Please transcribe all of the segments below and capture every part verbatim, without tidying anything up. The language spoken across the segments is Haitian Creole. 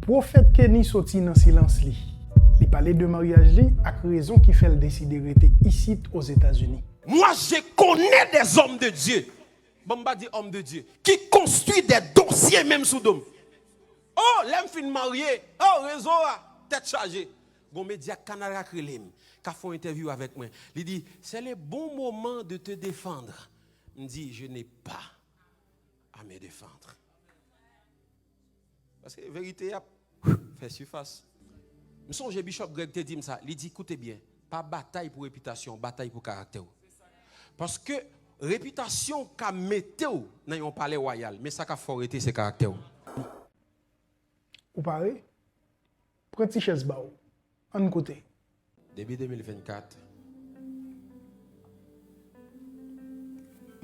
Pwofèt Kenny soti nan silans li. Li pale de maryaj li ak rezon ki fè l deside rete isit Ozetazini. Moi, je connais des hommes de Dieu. Bon, m pa di homme de Dieu. Ki konstwi des dossiers menm sou do m. Oh, lè m fin marye. Oh, rezo a. Tèt chaje. Gon medya Kanada k rele m, k ap fè yon entèvyou avèk mwen. Li di, c'est le bon moment de te défendre. M di, je n'ai pas à me défendre. Paske verite ap fè sifas. M sonje Bishop Greg te di m sa. Li di, koute byen, pa batay pou repitasyon w, batay pou karaktè w. Paske repitasyon w ka mete w nan yon palè wayal, men sa k ap fè w rete se karaktè w. Ou pare? Pran ti chèz ba w. Ann koute. Depi de mil vennkat,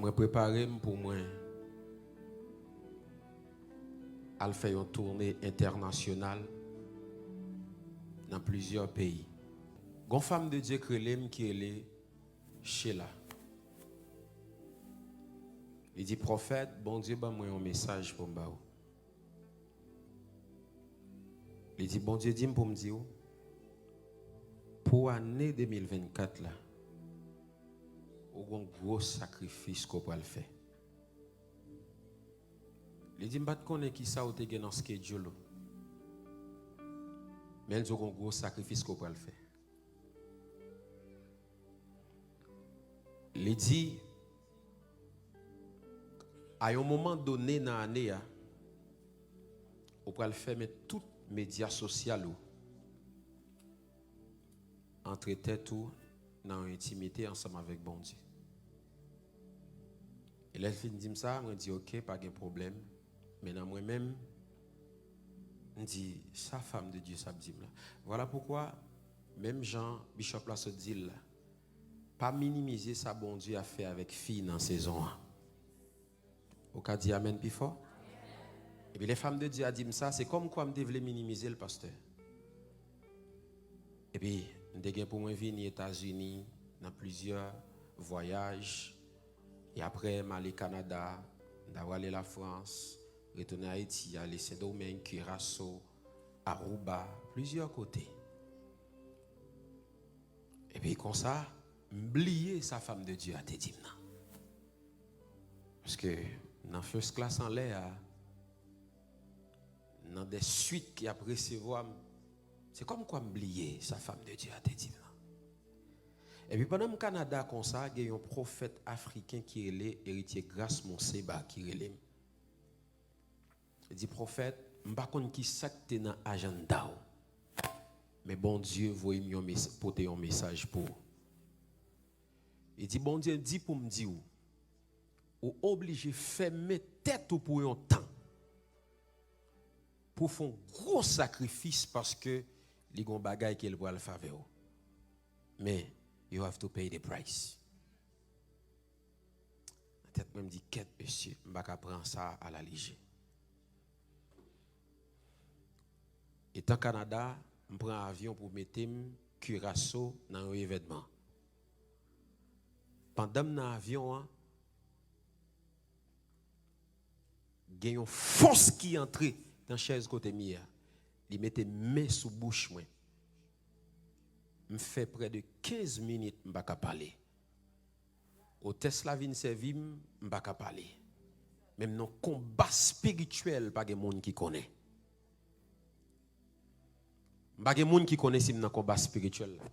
mwen prepare m pou mwen al fè yon toune entènasyonal nan plizyè peyi. Gon fanm de Dye k rele m ki rele Sheila. Li di, Pwofèt, Bondye ban mwen yon mesaj pou m ba ou. Li di, Bondye di m pou m di w, pou ane de mil vennkat la, ou gon gwo sakrifis ke w pral fè. Li di, m pa t konnen kisa ou te gen nan schedule ou. Men l di w gon gwo sakrifis ke w pral fè. Li di, a yon moman done nan ane a, ou pral fèmen tout medya sosyal ou, antre tèt ou nan yon entimite ansanm avèk Bondye. E lè l fin di m sa, mwen di, oke, pa gen pwoblèm. Men nan mwen menm, m di, sa fanm de Dye sa ap di m la. Vwala poukwa, menm jan Bishop la sot di l la, pa minimize sa Bondye ap fè avèk fi nan sezon an. Ou ka di amèn pi fò? Epi lè fanm de Dye a di m sa, se kòmkwa m te vle minimize l, pastè. Epi, m te gen pou mwen vini Etazini nan plizyè vwayaj. E apre, m ale Kanada, m ta prale Lafrans, retounen Ayiti, ale Sendomeng, Kiraso, Aruba, plizyè kote. Epi konsa, m bliye sa fanm de Dye a te di m nan. Paske nan first class anlè a, nan de suit ki ap resevwa m, se kòmkwa m bliye sa fanm de Dye a te di m nan. Epi pandan m Kanada konsa, gen yon pwofèt afriken ki rele Eritye Gras Monseba ki rele m. Li di, Pwofèt, m pa konn kisa k te nan ajanda w, men Bondye voye m yon mes- pote yon mesaj pou ou. Li di, Bondye di pou m di w, ou oblije fèmen tèt ou pou yon tan, pou w fè yon gwo sakrifis, paske li gon bagay ke l pral fè avè w. Men, you have to pay the price. Nan tèt mwen, m di, kèt mesye, m pa ka pran sa a la lejè. Etan Kanada, m pran avyon pou mete m Kiraso nan yon evènman. Pandan m nan avyon an, gen yon fòs ki antre nan chèz kote m ye a. Li mete men sou bouch mwen. M fè prè de kenz minit m pa ka pale. Otès la vin sèvi m, m pa ka pale. Men m nan konba espirityèl, pa gen moun ki konnen. M pa gen moun ki konnen si m nan konba espirityèl la.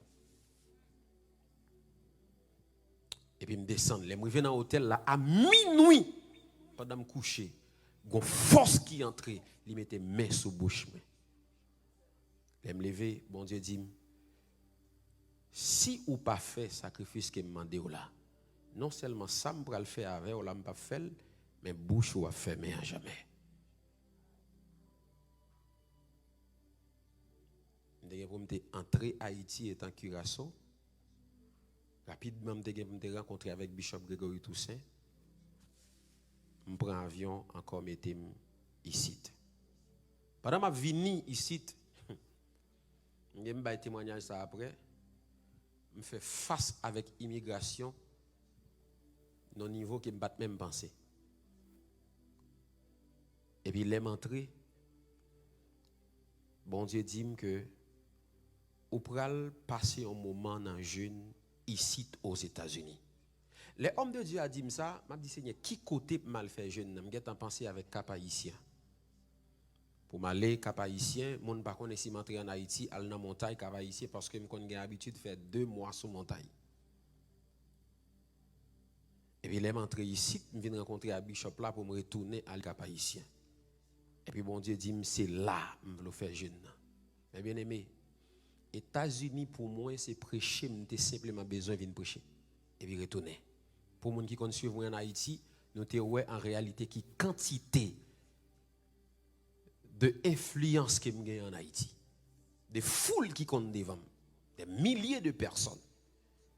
Epi m desann. Lè m rive nan otèl la, a minwi, pandan m kouche, gon fòs ki antre, li mete men sou bouch mwen. Lè m leve, Bondye di m, si ou pa fè sakrifis ke m mande w la, non sèlman sa m pral fè avè w la, m p ap fè l, men bouch ou ap fèmen a jamè. M te gen pou m te antre Ayiti etan Kiraso. Rapidman, m te gen pou m te rankontre avèk Bishop Gregory Toussaint. M pran avyon ankò mete m isit. Pandan m ap vini isit, m gen m bay temwanyaj sa apre, m fè fas avèk imigrasyon nan nivo ke m pa t menm panse. Epi lè m antre, Bondye di m ke ou pral pase yon moman nan jèn isit Ozetazini. Lè òm de Dye a di m sa, m ap di, Senyè, ki kote m al fè jèn nan? M gentan panse avèk Kap Ayisyen. Pou m ale Kap Ayisyen, moun pa konnen si m antre ann Ayiti, al nan montay Kap Ayisyen, paske m konn gen abitid fè de mwa sou montay. Epi lè m antre isit, m vin rankontre ak bishop la pou m retounen al Kap Ayisyen. Epi Bondye di m, se la m vle w fè jèn nan. Men byeneme, Etazini pou mwen se preche m te senpleman bezwen vin preche. Epi retounen. Pou moun ki konn swiv mwen ann Ayiti, nou te wè an reyalite ki kantite de enfliyans ke m genyen ann Ayiti. De foul ki konn devan m. De milye de pèsòn.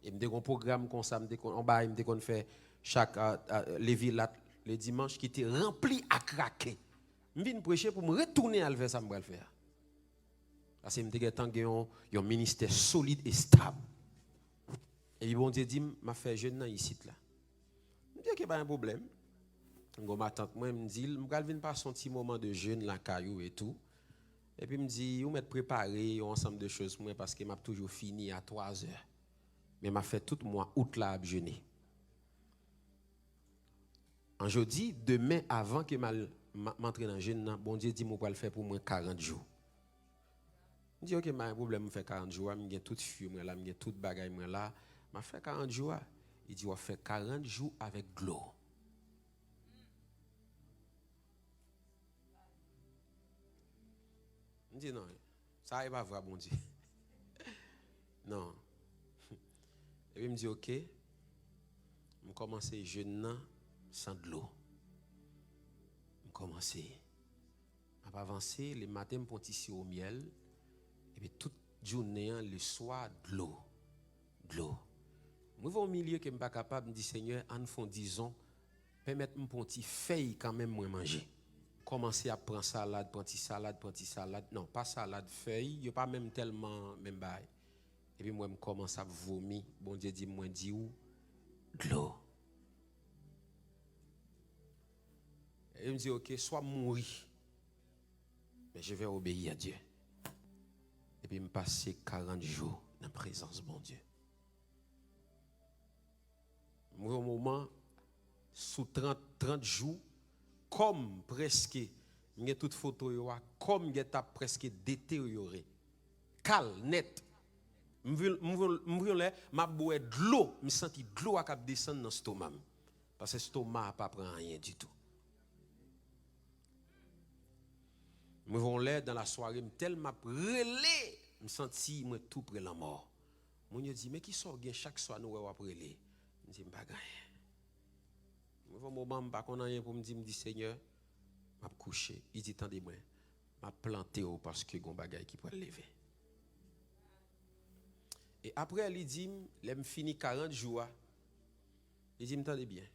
E m te gon pwogram konsa, m te konn, on bagay m te konn fè chak, a, a, levilat, le dimanch, ki te ranpli a kraken. M vin preche pou m retounen al fè sa m pral fè a. Paske m te gentan gen yon, yon ministè solid e stab. Epi Bondye di m, m ap fè jèn nan isit la. M di, oke, pa gen pwoblèm. M gon matant mwen, m di l, m pral vin pase yon ti moman de jèn lakay ou e tou. Epi m di, ou mèt prepare yon ansanm de choz pou mwen paske m ap toujou fini a twa zè. Men m ap fè tout mwa out la ap jene. An jodi, demen, avan ke m al, m, m antre nan jèn nan, Bondye di m ou pral fè pou mwen karant jou. M di, oke, m pa gen pwoblèm, m fè karant jou a, m gen tout fwi mwen la, m gen tout bagay mwen la, m ap fè karant jou a. Li di, w ap fè karant jou avèk dlo. M di, non, sa e pa vwa Bondye. Non. Epi m di, oke, m kòmanse jèn nan san dlo. M kòmanse. M ap avanse, lematen m pran ti siwo myèl, epi tout jounen an, leswa, dlo, dlo. M rive yon milye ke m pa kapab, m di, Senyè, ann fè yon dizon, pèmèt m pran ti fèy kanmenm mwen manje. Kòmanse ap pran salad, pran ti salad, pran ti salad. Non, pa salad, fèy, yo pa menm tèlman menm bagay. Epi m wè m kòmanse ap vomi, Bondye di m, mwen di w, dlo. Epi m di, oke, swa m mouri, men je vais obéir à Dieu. Epi m pase karant jou nan prezans Bondye. M rive yon moman, sou trant, trant jou, kò m prèske, m gen tout foto yo a, kò m gentan prèske deteryore. Kal, nèt. M vin, m vin, m vin yon lè, m ap bwè dlo, m santi dlo a k ap desann nan estoma m. Paske estoma a pa pran anyen ditou. M rive yon lè, dan la sware, m tèlman ap rele, m santi mwen tou pre lanmò. Moun yo di, men kisa w gen chak swa nou wè w ap rele? M di, m pa gen anyen. M rive yon moman, m pa konn anyen pou m di, m di, Senyè, m ap kouche. Li di, tande mwen, m ap plante w paske gon bagay ki pral leve. E apre, li di m, lè m fini karant jou a, li di m, tande byen,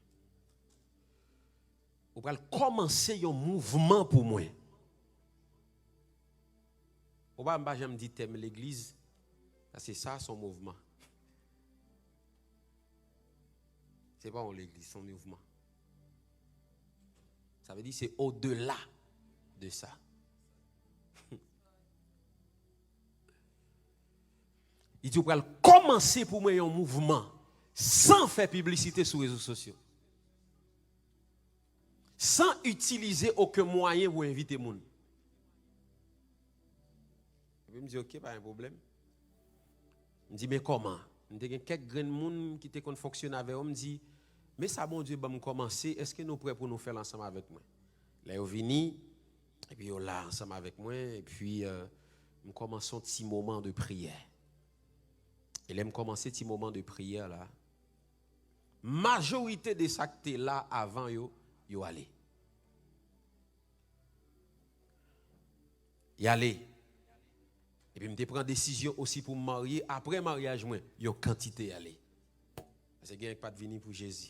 ou pral kòmanse yon mouvman pou mwen. Ou pa, m pa janm di tèm legliz, paske sa, se yon mouvman. Se pa yon legliz, se yon mouvman. Sa vle di se au-delà de ça. Li di ou pral kòmanse pou mwen yon mouvman san fè piblisite sou rezo sosyo. San itilize okenn mwayen pou envite moun. Epi m di, oke, pa gen pwoblèm. M di, men kòman? M te gen kèk grenn moun ki te konn fonksyone avè yo. M di, men sa Bondye ban m kòmanse, èske nou prè pou nou fè l ansanm avèk mwen? Lè yo vini, epi yo la ansanm avèk mwen, epi, euh, m kòmanse yon ti moman de priyè. E lè m kòmanse ti moman de priyè la, majorite de sa k te la avan yo, yo ale. Y ale. Epi m te pran desizyon osi pou m marye. Apre maryaj mwen, yon kantite ale. Paske gen yon k pa t vini pou Jezi.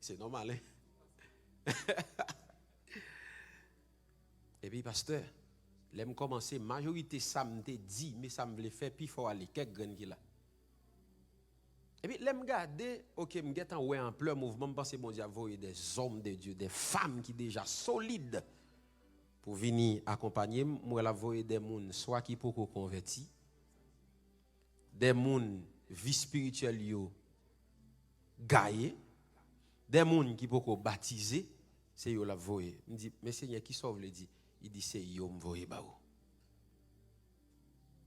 Se nòmal, en? Epi, pastè, lè m kòmanse, majorite sa m te di, men sa m vle fè, pifò ale, kèk grenn ki la. Epi, lè m gade, oke, m gentan wè anplè mouvman, m panse Bondye ap voye des hommes de Dieu, des femmes ki deja solid pou vini akonpanye m. M wè l ap voye de moun swa ki poko konvèti, de moun vi espirityèl yo gaye, de moun ki poko batize, se yo l ap voye. M di, "Men Senyè, kisa w vle di?" Li di, "Se yo m voye ba ou."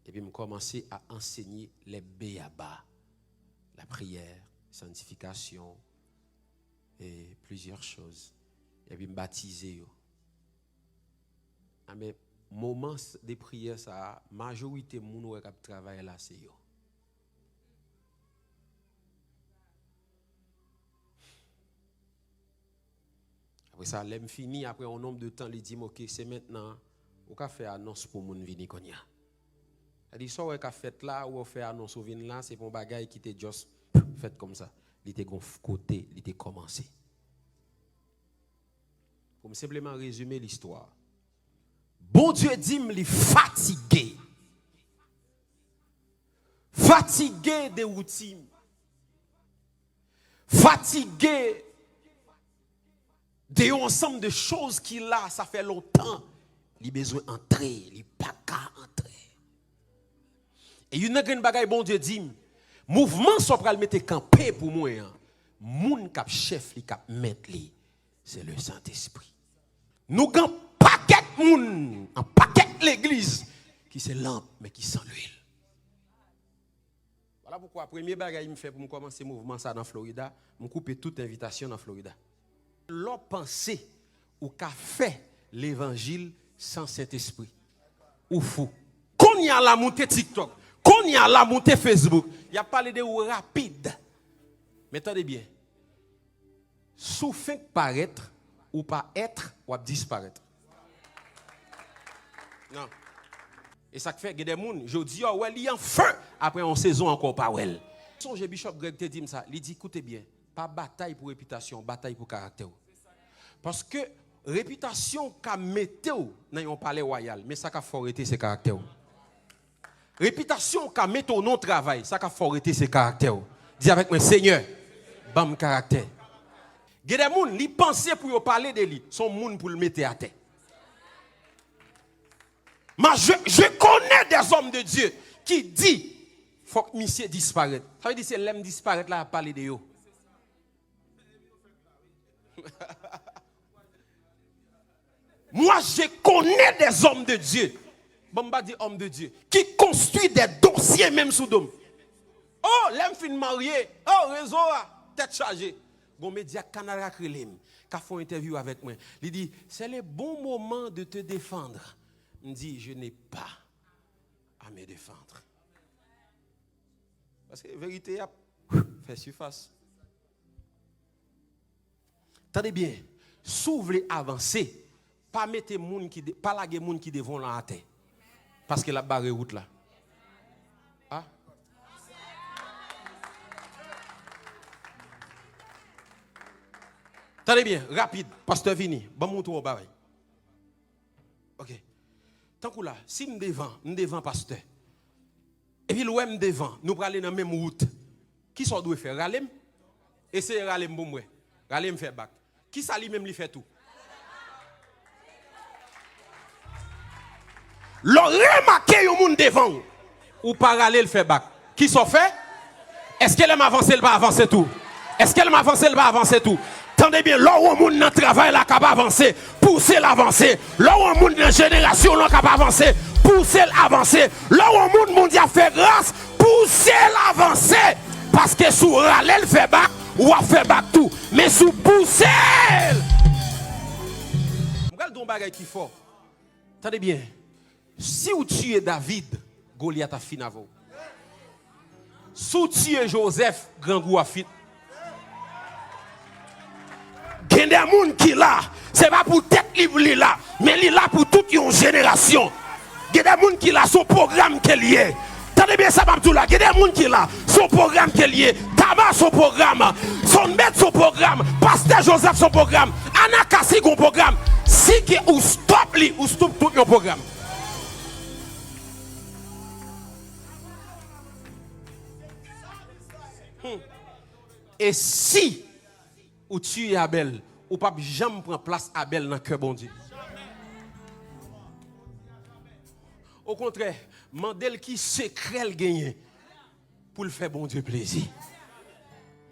Epi m kòmanse a ansenye les béaba, la prière, sanctification, et plusieurs choses. Epi m batize yo. Amen. Moman s- de priyè sa a, majorite moun ou wè k ap travay la, se yo. Apre sa, lè m fini, apre yon nonb de tan, li di m, "Oke, se mentnan, ou ka fè anons pou moun vini kounye a." Sa di, sa w wè k ap fèt la, ou wè w fè anons ou vin la, se pa yon bagay ki te just fèt kòmsa. Li te gon f- kote, li te kòmanse. Pou m senpleman rezime listwa. Bondye di m li fatige. Fatige de woutin. Fatige de yon ansanm de choz ki la, sa fè lontan. Li bezwen antre, li pa ka antre. E youn nan grenn bagay Bondye di m, mouvman sa w pral mete kanpe pou mwen an, moun k ap chèf li, k ap mèt li, se le Sentespri. Nou gen pakèt moun, an pakèt legliz, ki se lanp, men ki san lwil. Vwala poukwa premye bagay m fè pou m kòmanse mouvman sa nan Florida, m koupe tout envitasyon nan Florida. Lè w panse ou ka fè levanjil san Sentespri, ou fou. Kounye a la moute TikTok, kounye a la moute Facebook, y ap pale de ou rapid. Men tande byen, si w fenk parèt, ou pa èt, w ap disparèt. Non. E sa k fè, gen de moun, jodi a, w wè li an fe, apre yon sezon ankò, w pa wè l. Sonje Bishop Greg te di m sa, li di, "Koute byen, pa batay pou repitasyon w, batay pou karaktè w." Paske repitasyon w ka mete w nan yon palè wayal, men sa k ap fè w rete, se karaktè w. Repitasyon w ka mete w nan yon travay, sa k ap fè w rete se karaktè w. Di avèk mwen, "Senyè, ban m karaktè." Gen de moun, li panse pou yo pale de li, se yon moun pou l mete atè. Ma, je, je connais des hommes de Dieu ki di, "Fòk misye disparèt." Sa vle di se lè m disparèt la, y ap pale de yo. Moi, je connais des hommes de Dieu. Bon, m pa di homme de Dieu. Ki konstwi de dosye menm sou do m. Oh, lè m fin marye, oh, rezo a, tèt chaje. Gon medya Kanada k rele m, k ap fè yon entèvyou avèk mwen. Li di, "C'est le bon moment de te défendre." M di, "Je n'ai pas à me défendre." Paske verite a ap fè sifas. Tande byen, si w vle avanse, pa mete moun ki de, pa lage moun ki devan w lan atè. Paske l ap bare wout la. A? Tande byen, rapid, pastè vini, ban m montre w yon bagay. Ok. Tankou la, si m devan, m devan pastè. Epi l wè m devan, nou prale nan menm wout. Kisa w dwe fè? Rale m? Eseye rale m pou m wè. Rale m fè bak. Kisa li menm li fè tou? Lè w remake yon moun devan w, ou pa rale l fè bak. Kisa w fè? Èske lè m avanse, l pa avanse tou? Èske lè m avanse, l pa avanse tou? Tande byen, lè w wè yon moun nan travay la k ap avanse, pouse l avanse. Lè w wè yon moun nan jenerasyon w lan k ap avanse, pouse l avanse. Lè w wè yon moun Bondye ap fè gras, pouse l avanse. Paske si w rale l fè bak, w ap fè bak tou. Men si w pouse l. M pral di w yon bagay ki fò. Tande byen. Si w tiye David, Golyat ap fin avè w. Si w tiye Jozèf, grangou ap fin. Gen de moun ki la, se pa pou tèt li li la, men li la pou tout yon jenerasyon. Gen de moun ki la, se yon pwogram ke l ye. Tande byen sa m ap di w la, gen de moun ki la, se yon pwogram ke l ye. Tama se yon pwogram, Sonbèt se yon pwogram, Pastè Jozèf se yon pwogram, Anakasi gon pwogram. Si ke ou stop li, ou stop tout yon pwogram. Hmm. E si ou tiye Abèl, ou p ap janm pran plas Abèl nan kè Bondye. Okontrè, mande l ki sekrè l genyen pou l fè Bondye plezi.